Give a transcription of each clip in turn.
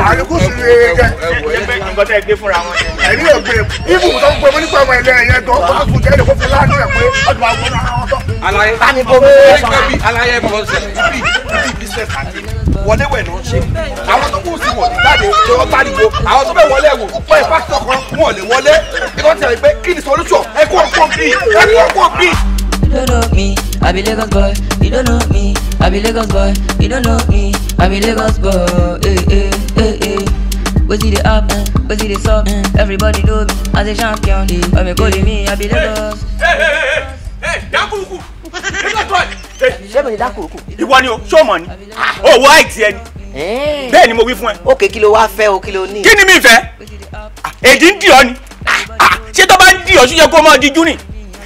Àríkùsù rere jẹ. Nǹkan tẹ́ ẹ gbé fúnra wọn. Ẹ̀rí ò gbé ibùn tó ń gbé mọ́ nípa ọmọ ẹlẹ́ ẹ̀yẹ gan kó tó fún jẹ́ kó fún láàánú ẹ̀ pé ọdún àwọn ọmọ náà tọ́. Alaye alaye bọ̀bọ̀ ṣẹlẹ̀ ibi ibi business àti wọlé wẹ̀ náà ṣe. Àwọn tó kù sí wọ̀n jáde tó wọ́n pariwo. Àwọn tó bẹ̀ wọlé wò pọ̀ ẹ̀ pásítọ̀ kan wọn ò lè wọlé. Ìkọ́ ti rẹ̀ pé kí ni solution ẹ kó ọkọ̀ bí ẹ kó ọkọ̀ bí. You don't know me, I be Lagos boy. You don't know me, I be Lagos boy. You don't know me, I be Lagos boy. Hey, hey, hey, hey. We see the up, we see the sub. Everybody know me as a champion. When me call me, I be Lagos. Hey, hey, hey, hey, Dakuruku. Lagos boy. Ṣé mi ni Dakuruku? Ìwọ ni o, ṣó mọ̀ ni? O wo àìtí ẹni. Bẹ́ẹ̀ ni mo wí fún ẹ. Okay, kí ló wá fẹ́ o, kí ló ní? Kí ni mi fẹ́? Èdè ń dì ọ́ ni. Ṣé tó bá ń dì ọ́ ṣú yẹ kó máa dijú ni?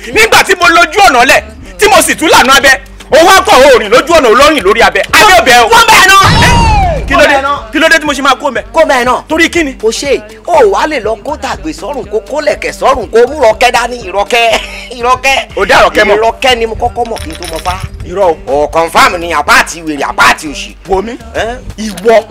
Nígbà tí mo lójú ọ̀nà lẹ̀ tí mo sì tún lànà abẹ owó akọ òrìn lójú ọ̀nà olórin lórí abẹ abẹ ọbẹ o. Wọ́n bẹ́ẹ̀ náà. Kí ló dé tí mo ṣe máa kó mẹ́. Kó mẹ́ náà. Torí kí ni. O ṣe o wà lè lọ kó tàgbé sọ́rùn kó kó lẹ̀kẹ̀ sọ́rùn kó mú rọ̀kẹ́ dání ìrọ̀kẹ́ ìrọ̀kẹ́. O dá ìrọ̀kẹ́ mọ̀. Ìrọ̀kẹ́ ni mo kọ́kọ́ mọ̀ kí n tó mọ fá. Irọ́ o. O confirm ni àpá àti wèrè àpá àti òṣì. Wo mi ìwọ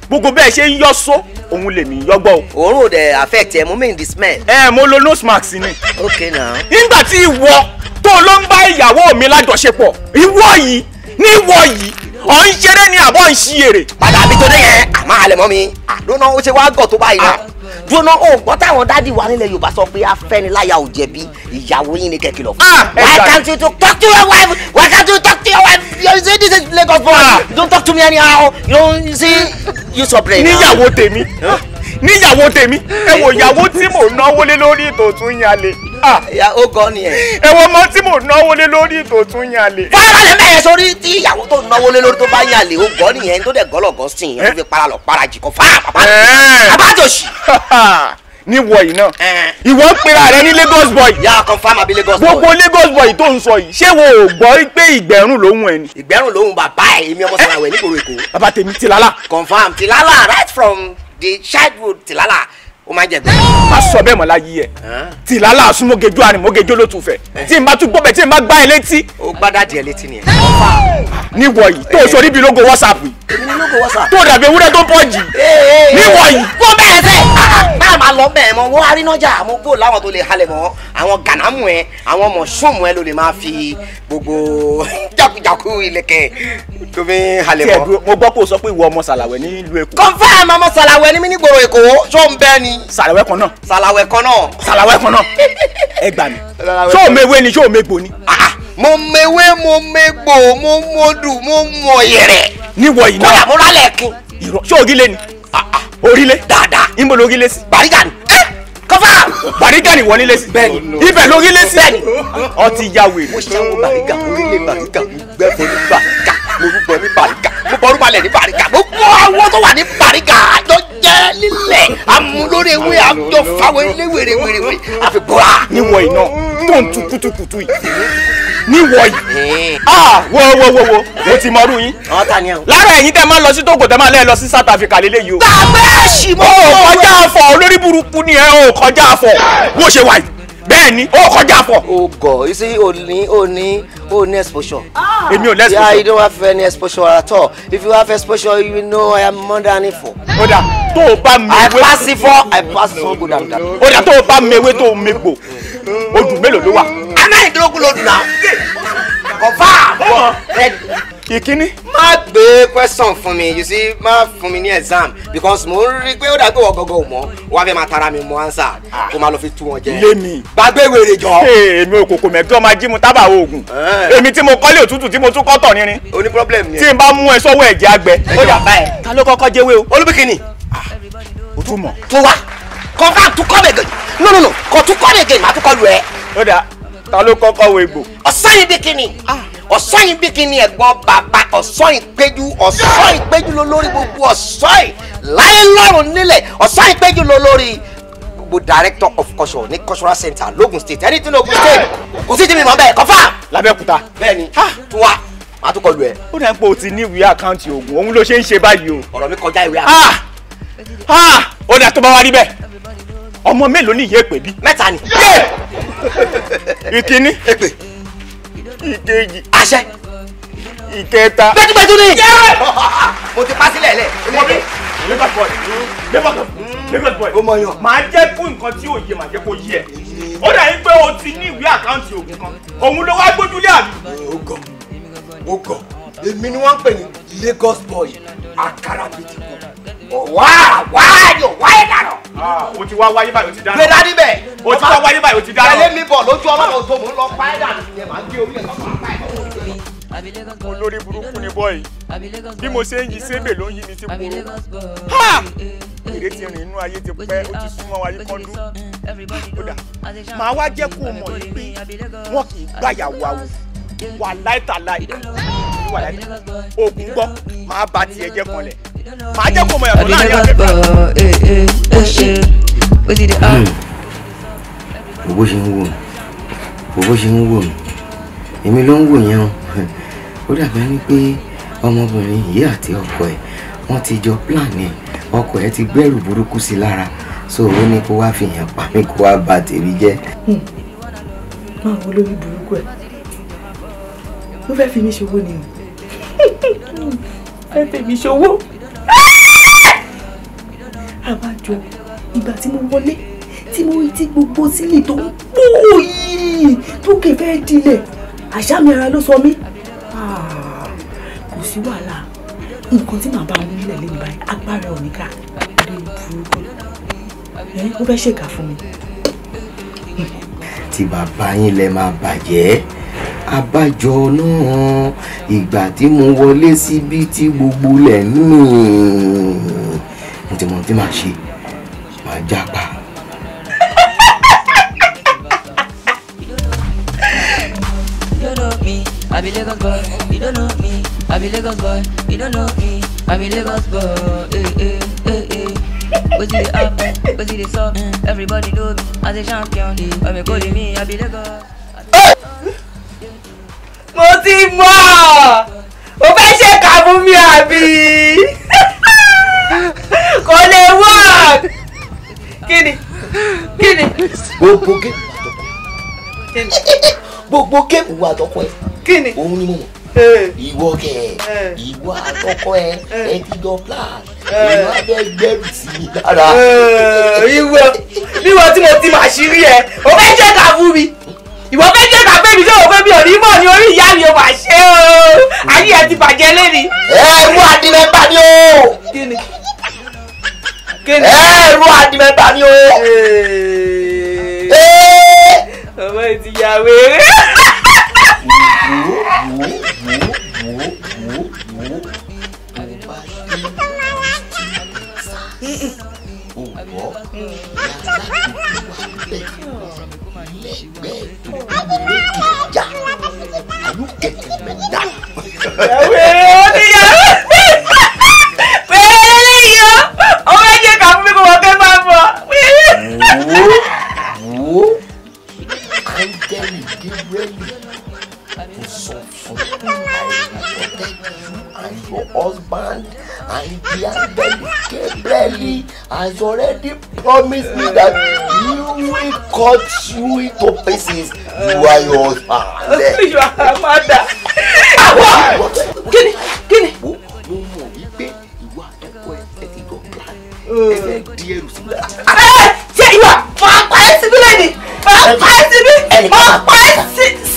gbogbo bẹ́ẹ̀ ṣe ń yọ só òun lèmi yọgbọ́ o. Òórùn ò dẹ̀ affect ẹ, mo mean the smell. Ẹ mo lo nose mask ni. Okay now. Nígbà tí ìwọ tó ló ń bá ìyàwó mi lájọṣepọ̀ ìwọ yìí níwọ yìí ọ̀ ń ṣeré ni àbọ̀ ń ṣí èrè. Padà àbí tó dé yẹn àmọ́ àlẹ̀ mọ́ mi àdóná ó ṣe wá gọ̀ tó báyìí náà. Dúró ó gbọ́ táwọn dádì wa nílẹ̀ Yorùbá sọ pé afẹ́niláya ò jẹ̀bi ìyàwó yín ni kẹ́kìlọ̀ fún. Why can't you talk to your wife? Why can't you talk to your wife? You see this is Lagos boy. You don't talk to me anyhow. You don't you see use your brain. Níyàwó tèmi níyàwó tèmi ẹ wò ìyàwó tí mò ń náwó lé lórí ètò tún yàn lè. Ó gan ni ẹ. Ẹ wọ ọmọ tí mò ń náwó lé lórí ètò tún yàn lè. Farabalẹ̀ mẹ́yẹ sórí tí ìyàwó tó náwó lé lórí tó bá yàn lè ó gan nìyẹn tó dẹ̀ gọ́lọ̀gọ́ sí ìyẹn tó fi para lọ para jì kan fáà bàbá àbájọsì. Níwọ yìí náà ìwọ ń pera rẹ ní Lagos boy. Yà confirm àbí Lagos boy. Gbogbo Lagos boy tó ń sọ yìí ṣé wo ò gbọ́ pé ìgbẹ́rùn lòun ẹ̀ ni. Ìgbẹ́rùn lòun bàbá ẹ̀ èmi ọmọ Sàlàwẹ̀ nígboro Èkó. Bàbá tèmi Tìlálà. Confirm Tìlálà right from the childhood Tìlálà ó máa ń jẹgbẹ́. Má sọ bẹ́ẹ̀ mọ́ láyé ẹ̀ Tìlálà súnmọ́gẹ́jọ́ àrìnmọ́gẹ́jọ́ ló tún fẹ́ tí n bá tún gbọ́ bẹ́ẹ̀ tí n bá gbá ẹ létí. Ó gbádà díẹ̀ létí nìyẹn. Níwọ yìí tó o sọ níbi logo WhatsApp yìí. Èmi ni logo WhatsApp. Tó o dàbí ewúrẹ́ tó ń pọ̀ jì. Níwọ yìí. Wọ́n bẹ̀rẹ̀ sẹ́ báà máa lọ bẹ́ẹ̀ mọ́ wọ́n arínájà mo gbó láwọn tó lè halẹ̀ mọ́ àwọn gànámù ẹ àwọn mọ̀ṣúmù ẹ ló lè máa fi gbogbo jákujáku ilẹ̀kẹ̀ tó fi halẹ̀ mọ́. Mo gbọ́ pé o sọ pé ìwọ ọmọ Sàlàwẹ̀ nílùú Èkó. Confirm ọmọ Sàlàwẹ̀ ní mí nígboro Èkó ṣó ń bẹ́ ni. Sàlàwẹ̀ kan náà. Sàlàwẹ̀ kan náà. Sàlàwẹ̀ kan náà. Ẹ gbà mí. Ṣó o mewé ni ṣó o megbò ni. Mo mewé mo megbò mo modù mo mọ yẹrẹ. Níwọ yìí náà. Kódà mo rálẹ̀ kin. Irọ́ ṣó orílẹ̀ ni. Orílẹ̀. Dáadáa. Níbo lórílẹ̀ sí. Bàrígà ni. Confirm. Bàrígà ni wọ́n nílé sí. Bẹ́ẹ̀ni. Ibẹ̀ lórílẹ̀ sí. Bẹ́ẹ̀ni. Ọtí ya wèrè. Mo ṣàwọn Bàrígà orílẹ̀ Bàrígà mo gbẹ́bọ ní Bàrígà mo rúbọ ní Bàrígà mo bọrúbalẹ̀ ní Bàrígà mo gbọ́ àwọn tó wà ní Bàrígà àjọ jẹ́ lílẹ̀ amúlórí ewé àjọ fáwọn ilé wèrè wèrè wèrè àfi bọ́ra. Níwọ iná tó ń tu kutukutu yìí níwọ yìí wo wo wo wo mo ti mọrú yín lára ẹ̀yin tẹ́ máa lọ sí Togo tẹ́ máa lẹ́ lọ sí South Africa lélẹ́yìí o. Gbàgbé ẹ̀sìn mọ́. O kọjá àfọ̀ olórí burúkú ni ẹ o kọjá àfọ̀ bó ṣe wà yìí bẹ́ẹ̀ ni o kọjá àfọ̀. O gọ̀ you see o ní o ní o ní exposure. Èmi ò ní exposure. Yeah, you don't have any exposure at all. If you have exposure, you know I am more than ifo. Ó dà tó o bá mewé. I pass ifo, I pass so good and that. Ó dà tó o bá mewé tó o megbò odù mélòó ló wà. Amẹ́rìndínlógún ló dùn náà. Confirm. Ìkíní. Má gbé question fún mi, you see, má fún mi ní exam because mo ń rí pé ó dàgbé wọ gọ́gọ́ ò mọ́, wọ́n á fẹ́ máa tara mi mọ answer kó máa lọ fi tú wọn jẹ. Ilé mi. Gbàgbé wèrè jọ. Èmi ò kòkò mẹ́tọ́ máa jí mu tábà oògùn. Èmi tí mo kọ́lé òtútù tí mo tún kọ́ tọ̀ nírin. O ní problem ni. Tí n bá mú ẹ sọ́wọ́ ẹ̀jẹ̀ àgbẹ̀. Ó dà báyìí. Ta ló kọ́kọ́ jẹ́wé o? Olúbíkìnì. O tún mọ̀. Tún wá. Confirm tún come again. No no no, kò tún come again, màá tún kọ́ lu ẹ. Ó dà ta ló kọ́kọ́ wo egbò. Ọ̀sán bíkìnì. Ọ̀sán bíkìnì ẹ̀gbọ́n bàbá ọ̀sán ìpéjú ọ̀sán ìpéjú ló lórí gbogbo ọ̀sán láyé lọ́rùn nílẹ̀ ọ̀sán ìpéjú ló lórí gbogbo director of culture ní cultural center l'Ogun State anything Ogun State kò sí ti mi mọ̀ bẹ́ẹ̀ confirm. Lábẹ́òkúta. Bẹ́ẹ̀ni tún wá màá tún kọ lu ẹ. Ó dà ń pé o ti ní ìwé àkáǹtì Ògùn òun ló ṣe ń ṣe báyìí o. Ọ̀rọ̀ mi kọjá ìwé àkáǹtì. Ó dà tó bá wá rí bẹ́ẹ̀ ọmọ mélòó ni ìyá èpè bí. Mẹ́ta ni. Ìkíní. Èpè. Ìkejì. Àṣẹ. Ìkẹta. Gbẹdúgbẹdú ni. Mo ti pa sílẹ̀ lẹ̀. Lagos boy. Lagos boy. Ó mọ yan. Màá jẹ́ fún nǹkan tí ò yé, màá jẹ́ kó yé ẹ. Ó dà yín pé o ti ní ìwé àkáǹtì ògùn kan. Òun ló wá gbójúlé àbí. Ó gọ̀ ó gọ̀. Èmi ni wọ́n ń pè ní Lagos boy. Àkàrà bíi ti kú. Wá wá yóò wáyé dànù. O ti wá wáyé báyìí, o ti dáná. Gbé dání bẹ̀. O ti wá wáyé báyìí, o ti dáná. Tẹ̀lé mi bọ̀ lójú ọlọ́run tó mò ń lọ pa ẹ̀ dànù yẹn, màá gé orí ẹ̀ lọ́kọ̀ apá ẹ̀ lọ́wọ́. Olórí burúkú ni bọ́ọ̀yì. Bí mo ṣe ń yí sébè ló ń yí mi sí kúrò. Ha! Èrè ti rìn inú ayé ti pẹ́, ó ti súnmọ́ wáyé kọ́ndú. Kódà, màá wá jẹ́ kó mọ̀ yìí pé wọn kì í gbàyàwó àwò. Wà láìtàláì. Ògùn gbọ́, màá ba tiẹ̀ jẹ́ kanlẹ̀. Màá jẹ́ kó mọ̀ yàtọ̀ láàrin akẹ́kọ̀ọ́. Bó ṣe ń wò mí, bó ṣe ń wò mí, èmi ló ń wò yẹn o. Ó dàbí ẹni pé ọmọbìnrin yìí àti ọkọ ẹ̀ wọ́n ti jọ plan ẹ̀, ọkọ ẹ̀ ti gbẹ́rù burúkú sí lára, so ó ní kó wá fìyàn pa mí kó wá bà tèmi jẹ́. Máa wo lórí burúkú ẹ̀, ó fẹ́ fi mí ṣòwò ni o, fẹ́ fi mí ṣòwò. Àbájọ ìgbà tí mo wọlé tí mo rí tí gbogbo sílì tó ń pò yìí tó kè fẹ́ dilẹ̀, àṣà mi ara ló sọ mí. Kò sí wàhálà, nǹkan tí màá bá wọn nílẹ̀ lẹ́nu báyìí agbára ò ní ká. Lórí burúkú ẹ, ó fẹ́ ṣèkà fún mi. Tí bàbá yín lẹ máa bàjẹ́. Abájọ náà ìgbà tí mo wọlé síbi tí gbogbo lẹ̀ ń mì, mo ti mọ ohun tí màá ṣe, màá jápa. I be Lagos boy, you don't know me. I be Lagos boy, you don't know me. I be Lagos boy, eh eh eh eh. What's it up? What's it up? Everybody know me as a champion. When me calling me, I be Lagos. Mo ti mọ̀, o fẹ́ ṣèkà fún mi àbí? Kò lè work. Kíni? Kíni? Gbogbo géèmù àtọkọ. Gbogbo géèmù wa àtọkọ ẹ. Kíni? Òun ni mo mọ̀. Ìwọ kẹ, ìwọ àtọkọ ẹ, ẹ ti jọ plan. Ìwọ abẹ gbẹrù sí mi lára. Ìwọ, níwọ tí mo ti mà ṣírí ẹ, o fẹ́ ṣèkà fún mi. Ìwọ fẹ́ jẹ́ ká bẹ́ẹ̀ mi sọ̀rọ̀ pé mi ò ní mọ̀ ní orí ìyá mi ò mà ṣe o. Ayé ẹ ti bàjẹ́ lẹ́ni. Ẹ̀rù àdìmẹ́gbà ni o. Kíni? Kíni? Ẹ̀rù àdìmẹ́gbà ni o. Ọmọ yìí ti ya wéré. Wo wo wo wo wo wo tó bá dé o gbọ́ yàrá tó wà bẹ́ẹ̀ lẹ́gbẹ̀ẹ́ tó méjì já àlù kẹ̀kẹ́ mẹ́ta. Wéré ó ti yà wéré lẹ́yìn o, ó fẹ́ jẹ́ ká fún mi kó wọ́n fẹ́ máa bọ̀. Wo wo áńgẹ́lì Gabriel kò sọ fún I will protect you and your husband, and the angel Gabriel has already promised me that he will cut you into pieces. You are your husband. You are her mother. Kíni? Kíni? Mo mọ̀ wípé ìwọ àtọkọ ẹ ti jọ plan. Ẹ fẹ́ di ẹrù sílẹ̀. Ṣé ìwà máa pa ẹ́ síbí lẹ́ni? Máa pa ẹ́ síbí? Máa pa ẹ́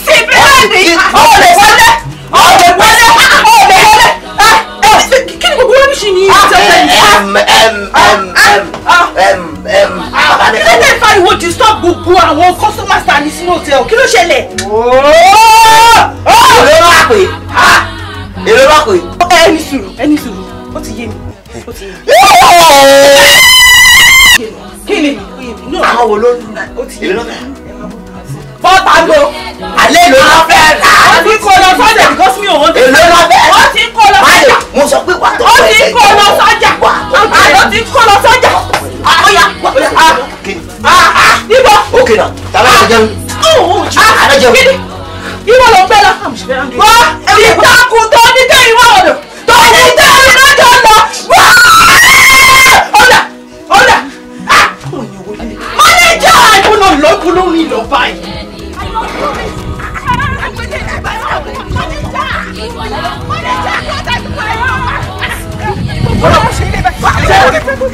síbí lẹ́ni? Ó lè wọlé! Ó lè wọlé! Ó lè wọlé! Kí ni gbogbo wọn ṣì ní ìjọba yìí? Kí ló dé fariwo disturb gbogbo àwọn customers ta ní sínú hotel? Kí ló ṣẹlẹ̀? Èrò wá pè. Èrò wá pè. Ẹni sùúrù, ẹni sùúrù, ó ti yé mi, ó ti yé mi. Kí ni? Àwọn wo ló ń lù? Èrò náà. Bọ́tà ló. Alẹ́ ló lọ fẹ́ rà. Wọ́n ti kó lọ sọ́jà because mi ò wọ́n ti. Èló lọ fẹ́ rà. Wọ́n ti kó lọ sọ́jà. Mo sọ pé wà á tọ́ Wọ́n ti kó lọ sọ́jà. Àlọ́ ti kó lọ sọ́jà. Ọ̀ya. Níbo? Ókè náà, tàbí àlọ́ jẹun. Àlọ́ jẹun. Kí ni? Ìwọ ló ń gbé lọ. Wọ́n ìtakùn tó ní tẹ̀yìn wá ọ̀dọ̀. Tó ní tẹ̀yìn lọ́jọ́ lọ. Ọ̀dà ọ̀dà. Mọ́nẹ́jà ìkùnà lọ́kùnrin lọ báyìí.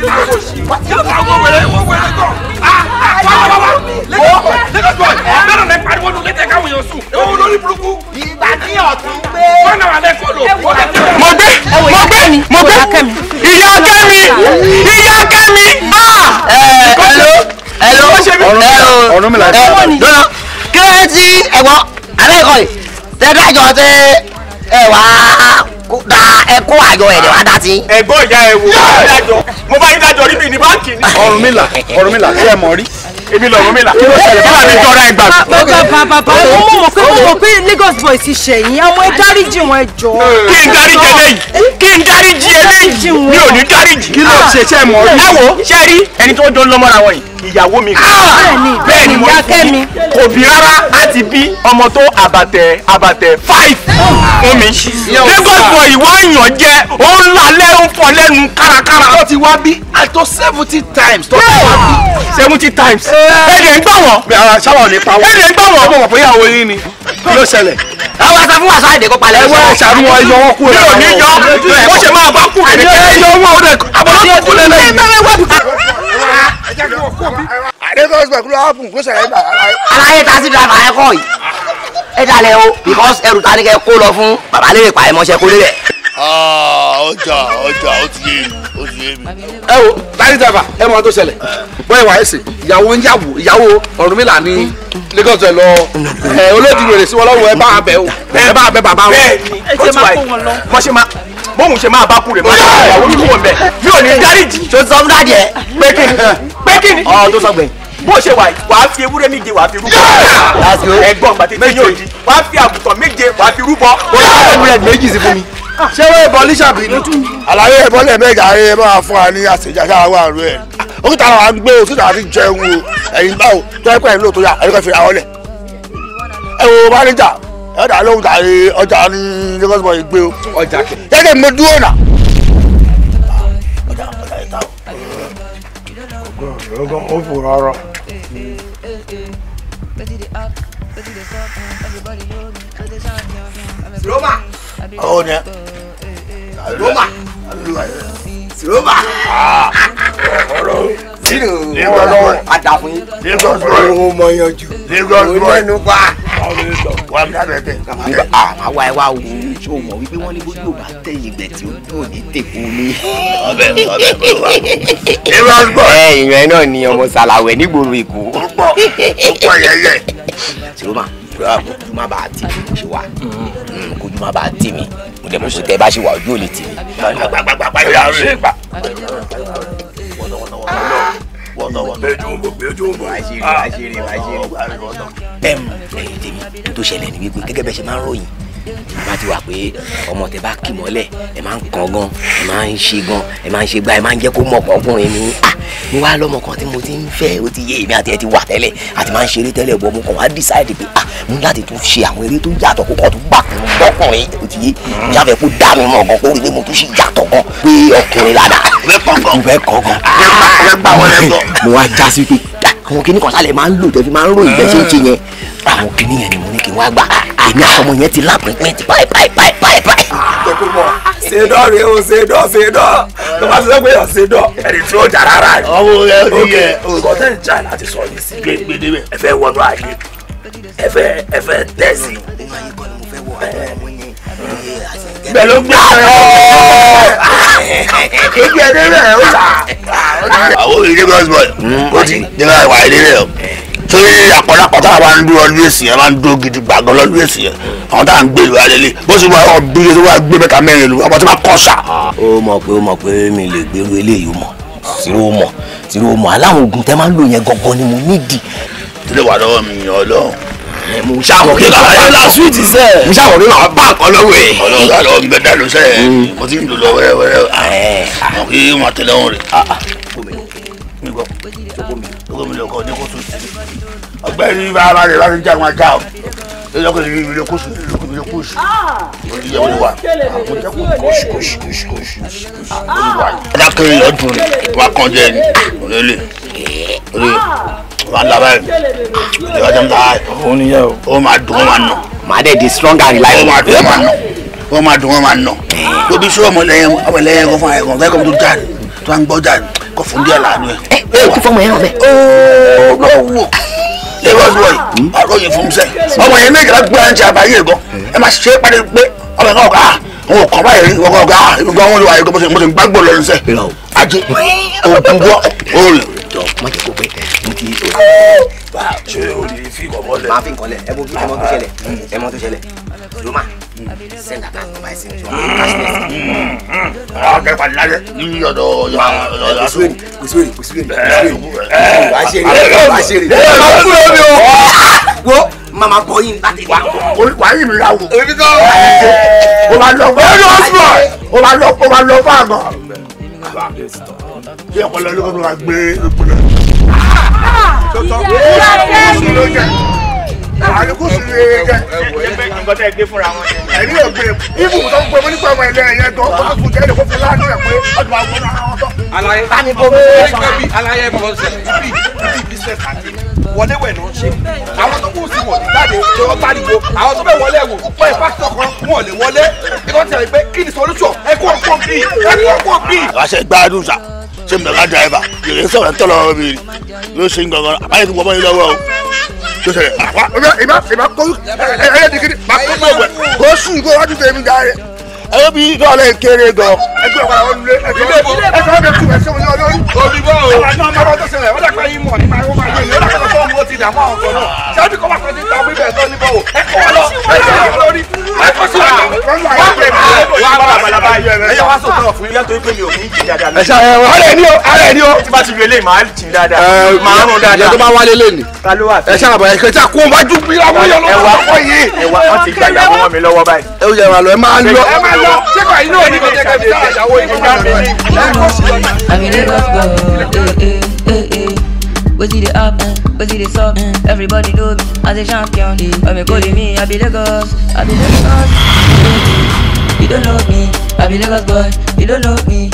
Kí ló kò sí? Kí ló kà wọ́n wẹ̀rẹ̀ wọ́n wẹ̀rẹ̀ gan? Wá. Lagos boy. Bẹ́ẹ̀ni lẹ pariwo nù létẹ̀ káwọn èèyàn sùn. Ewu lórí burúkú. Ìgbà tí ọ̀tún gbé. Wọ́n náà wà lẹ́kọ̀ọ́ lò. Mo gbé mo gbé ìyá Kẹ́mi ìyá Kẹ́mi. Hello hello Ọ̀rúnmìlà. Dọ́nà kí ló dé tí ẹ̀gbọ́n abẹ́ẹ̀kọ́ yìí tẹ́dájọ́ tẹ ẹ wá da ẹ kó àjọ ẹ̀ wá dá sí. Ẹ̀gbọ́n ìyá ẹ wò mo bá yín dájọ́ rí mi ní báńkì ni. Ọ̀rúnmìlà Ọ̀rúnmìlà ṣé ẹ mọ̀ rí. Èmi lọ Ọ̀rúnmìlà. Kí ló ṣẹlẹ̀? Bàbá mi jọra ẹ gbà. Bàbá mo mọ̀ pé Lagos boy ti ṣẹ̀yìn àwọn ẹ dáríjì wọn ẹ jọ̀ọ́. Kí n dáríjì eléyìí kí n dáríjì eléyìí mi ò ní dáríjì. Kí ló ṣe ṣe mọ̀ rí. Ẹ wo ṣe rí ẹni tó jọ ń lọ́mọ́ra wọn yìí ìyàwó mi. Bẹ́ẹ̀ni mo ní kò bí rárá láti bí ọmọ tó àbàtẹ̀ 5 fún mi. Lagos boy ìwọ ìyàn jẹ ó ń lalẹ́ ó ń fọ lẹ́nu kárakára. Ó ti wá bí àtọ́ 70 times tó ti wá bí. 70 times. Ẹ̀ẹ́dẹ̀ ń gbà wọ́n. Sábà ò ní pa wọ́n. Ẹ̀ẹ́dẹ̀ ń gbà wọ́n. Ọmọ mọ̀ pé ìyàwó yín ni. Kí ló ṣẹlẹ̀? Àwọn aṣọ fún wàṣọ àìdè kó palẹ̀. Ẹ wá ṣàánú wọn yọ wọn kúrò. Mi ò ní yọ bó ṣe máa bá kúrò ní. Ẹ yọ wọn ò dẹ àbọ̀lọ́ kúrò lẹ́yìn. Lagos boy kúrò ápùn kó ṣẹlẹ̀ nígbà. Aláyé taxi driver ẹ kọ́ yìí ẹ dalẹ̀ o because ẹrù ta ni kẹ́ kó lọ fún bàbá lè pa ẹ mọ́ṣẹ́ kó lélẹ̀. Ọjà ọjà ó ti yé mi ó ti yé mi. Ẹ wo taxi driver ẹ mọ ohun tó ṣẹlẹ̀ bóyá ìwà ẹ̀sìn ìyàwó ń yàwó ìyàwó Ọ̀rúnmìlà ní Lagos ẹ lọ ẹ olódì rèrè sí wọn lọ́wọ́ ẹ bá abẹ o ẹ bá abẹ bàbá wọn. Bẹ́ẹ̀ni ó ti wà yìí bóun ṣe máa bá kú rè mọ́ ìyàwó mi kúrò mbẹ́ mi ò ní dáríjì. Tó sọ fún dáàdì ẹ. Pé kí ni pé kí ni. Ọ tó sọ gbẹ̀yìn. Bó ṣe wà wàá fi ewúrẹ́ méje wàá fi rúbọ. Ẹ̀gbọ́n gbàtẹ́ tí yóò di wàá fi àgùntàn méje wàá fi rúbọ. Ewúrẹ́ méjì sí fún mi. Ṣé wọ́n ìbọn lísàbí ni. Àlàyé ìbọn lẹ́ẹ̀mẹ́ta ayé máa fún wa ní àṣejá sáà wà rú ẹ̀. Òkúta àwọn à ń gbé òkúta àti jẹun o ẹ̀yin báwo tó ẹ pẹ́ ìlú tó yà ẹ̀yin kan fi ra wọlé. Ẹ wo mánéjà ẹ dà lóhùn tàbí ọjà ní Lagos boy gbé o. Ọjà kẹ. Jẹ́jẹ́ mo dúró nà. Ọjà ọjà ìta o. Ọgọ́ ó fò rárá. Roma. Ó ní. Roma. Roma. Sínú padà fún yín. Lagos boy. Òun mọ yanjú. Lagos boy. Òun lẹ́nu pa. Wà á bí dábẹ́ tẹ̀. Àwa ẹ wá wo ṣé o mọ̀ wípé wọ́n ní bójú ò bá tẹ̀yìn ìgbẹ́ tí ó dùn ní tèkó ni. Ọbẹ̀ ọbẹ̀ kò wá. Lagos boy. Ẹ ìyẹn náà ni ọmọ Sàlàwẹ̀ nígboro Èkó. Ó pọ̀ ó pọ̀ yẹ́yẹ́. Siroma kojú má bàa tì mí ṣe wà kojú má bàa tì mí mo dẹ̀ mọ̀ pé tẹ́ ẹ bá ṣe wà ojú ò lè tì mí. Gbàgbàgbàgbà Ẹ̀yin tèmi tó ṣẹlẹ̀ ní wípé gẹ́gẹ́ bẹ́ẹ̀ ṣe máa ń ròyìn bá ti wà pé ọmọ tẹ bá kì mọ́lẹ̀ ẹ máa ń kàn gan ẹ máa ń ṣe gan ẹ máa ń ṣe gbá ẹ máa ń jẹ́ kó mọ̀ pọ̀ ọkùnrin ni. Mo wá lọ́mọ kan tí mo ti ń fẹ́ ó ti yé èmi àti ẹ ti wà tẹ́lẹ̀ àti máa ń ṣeré tẹ́lẹ̀ bọ́ mo kàn wá decide pé mo ní láti tún ṣe àwọn eré tó yàtọ̀ kó kàn tún gbà kún bọ́kùnrin ó ti yé jáfẹ́ kó dá mi mọ̀ gan kó rí pé mo tún ṣe yàtọ̀ gan pé ọkùnrin ládàá mo fẹ́ kàn gan mo wá já sí pé àwọn kinní kan sálẹ̀ máa ń lò tẹ́ fi máa ń ròyìn bẹ́ẹ̀ ṣe ń ṣe yẹn àwọn kinní yẹn ni mo ní kí n wá gbà èmi àtọmọ yẹn ti lápínpín ti báyìí báyìí báyìí báyìí báyìí. Ṣèdọ̀ rèé o ṣèdọ̀ ṣèdọ̀ tó bá ti sọ pé yàn ṣèdọ̀ ẹni tí ó jà rárá ni. Ọmọ rẹ ó ti yẹ. Nǹkan tẹ́ ń jà láti sọ ní sí gbégbé ẹ fẹ́ wọnú ayé ẹ fẹ́ tẹ̀sí. Bẹ́ẹ̀ ló gbé ẹ ẹ débẹ̀ ó là. Àwọn òye Lagos boy ó ti nígbà ìwà ilé rẹ̀ o. Sórí àpọ̀lápọ̀ tá a máa ń dúró ọdún èsì yẹn máa ń dúró gidi gbàgbọ́ lọ́dún èsì yẹn àwọn tá à ń gbé ìlú alẹ́lẹ́ bó ṣe wà ọ́ bí ó wà gbé mẹ́ta mẹ́rin lu ọmọ tí wọ́n kọ́ ṣà. Ó mọ̀ pé mi lè gbèrú eléyìí ó mọ̀ tìró mọ̀ tìró mọ̀ aláwọn oògùn tẹ́ máa ń lò yẹn gangan ni mo nídìí. Tílé wà lọ́wọ́ mi yàn Ọlọ́run. Mo ṣàwọ̀ kí mo ṣàwọ̀ kí màá bá nǹkan lọ́wọ́ ẹ̀. Ọlọ́run ká lọ́wọ́ mi bẹ́ẹ̀ dá ló sẹ́yìn mo ti ń lò lọ wẹ́rẹ́wẹ́rẹ́ àwọn kí wọ́n tẹ̀lé wọn rè. Gómìnà lọkọ ní kóso ọ̀gbẹ́ni bàbá rẹ láti jẹ àwọn ajá o lọkọ ní ilé kóso ilé kóso olùyẹ olùwà àwọn jẹ kó kóṣù kóṣù kóṣù kóṣù olùwà. adákẹ́rẹ́ yọ dùn ní wàá kàn jẹ ní olè olè wàá lábẹ́ ìwà jẹ́ níta òun nìyẹn o. ó máa dùn ó máa nà. Màá dẹ̀ di stronger ó máa dùn ó máa nà ó máa dùn ó máa nà. Lóbi sọ ọmọlẹ́yìn ọmọlẹ́yìn kan fún àyẹ̀kọ́ fẹ́ kọ́ tó jáde tó ń gbọ́ jáde kọ́ Kò fún díẹ̀ lánàá ẹ. Ẹ ẹ kí fọmọ yẹn hàn bẹ́ẹ̀. Ooo lọ́wọ́ Lagos boy ọ̀rọ̀ yìí fún mi sẹ́. Ọmọ yẹn méjìlá gbé ẹ̀ ń ṣe àbáyé gan. Ẹ máa ṣe é pàdé pé ọmọ yẹn kọ́ àwọn kọ̀ báyìí rí ọkọ̀ ọ̀gá ìgbà wọn ló wà yìí mo ti gbàgbọ́ lọ́nu sẹ́. Ajé ògùn gbọ́ òòlù. Jọ má jẹ́ kó pẹ́ mo ti. Ṣé o lè fi kọ̀ọ̀kan lẹ̀? Máa fi nǹkan lẹ̀ ẹ bó ẹ mọ tó ṣẹlẹ̀ ẹ mọ tó ṣẹlẹ̀ Roma send account number ẹ sí mi cashless. Ọ̀gá ìpàdé lálẹ́ ní ọ̀dọ̀ ọ̀dọ̀ Kò sí wèrè kò sí wèrè kò sí wèrè wàá ṣe eré wàá ṣe eré. Wo màmá bọ̀ yín láti wá. Wàá yìí mi ra wò. Èmi kọ́. O máa lọ o máa lọ o máa lọ fún àgọ́. Ṣé ọpọlọ ló kọ́ máa gbé ìpínlẹ̀? Nǹkan tẹ́ gbé fúnra wọn yẹn. Ẹ̀rí ò gbé ibù tó ń pè mí nípa ọmọ ẹlẹ́yìn yẹn gan ó tó fún jẹ́ ẹ̀dẹ̀kọ́ fún láàánú ẹ̀ pé ọdún máa wọnú ara wọn tán. Alaye Bá mi bọ́ mi sọ. ibi alaye bọ̀ ṣe ibi ibi business àti wọléwẹ̀ náà ṣe. Àwọn tó kù sí wọn ní jáde tí wọ́n pariwo. Àwọn tó fẹ́ wọlé wò wọ́n ẹ̀ pásítọ̀ kan wọn ò lè wọlé. Ìkọ́ ti rẹ̀ pé kí ni solution ẹ kó ọkọ̀ bí ẹ kó ọkọ̀ bí. Àṣẹ gbádùn sà ṣé mi bẹ̀rẹ̀ driver yèrè sọ̀rọ̀ tọ́lọ̀ mi ló ṣe ń gangan àbáyé kí n wọ́n mọ́ yín lọ́wọ́ o tó ṣẹlẹ̀ Àwa ìbá ìbá kó ẹyẹ dìgídì máa kó gbogbo ẹ̀ kó sùn kó wájú tèmi jáde. Ẹ̀rọ bí dọ́ọ̀lẹ̀ kéré gan. Ẹgbẹ́ ọ̀kadà wọn lé ẹgbẹ́ ẹgbẹ́ ọ̀kadà tù ẹ̀ṣẹ̀ wọn lórí. Omi bọ́ o. Àwọn ọmọ tó ṣẹlẹ̀ wọ́n dàgbà yín mọ̀ nípa ẹ̀wọ̀n máa yẹ ìlú ọ̀dà tó mú ó ti dààmú àwọn kan náà. Ṣáàbì kọ́ wà kan ti ta omi bẹ́ẹ̀ tó ní bọ́ o. Ẹ kọ́ wọn lọ. Ẹ kọ́ wọn lórí. Ẹ kọ́ sí wọn. Ẹ wá sọ̀tọ̀ fún Yàtọ̀ pé mi ò ní jì dáadáa. Ẹ ṣe ara ẹ ní o ara ẹ ní o. Tí bá ti lu eléyìí màá jì dáadáa. Màá rún Ìyẹn dáadáa. tó bá wálé lẹ́nu. Ta ló wà Ẹ ṣe àbọ̀ ẹ ṣe kó wájú bí àwọn yọ̀ lọ́wọ́ lọ́wọ́ yìí. Ẹ wá wọ́n ti gbàgbà mọ́ mi lọ́wọ́ báyìí. Ẹ ó yẹ wà lọ ẹ máa lọ. Ẹ máa lọ. Ṣé kò inú òní kò jẹ́ kẹ́mi sára ìyàwó yìí kó máa lọ. Ẹ kó sí lọ. I'm in Lagos boy, eh eh eh eh. Wetin dey happen? Wetin dey sup? Everybody know me as a champion. When me calling me, I be Lagos, I be Lagos. You don't know me, I be Lagos boy. You don't know me,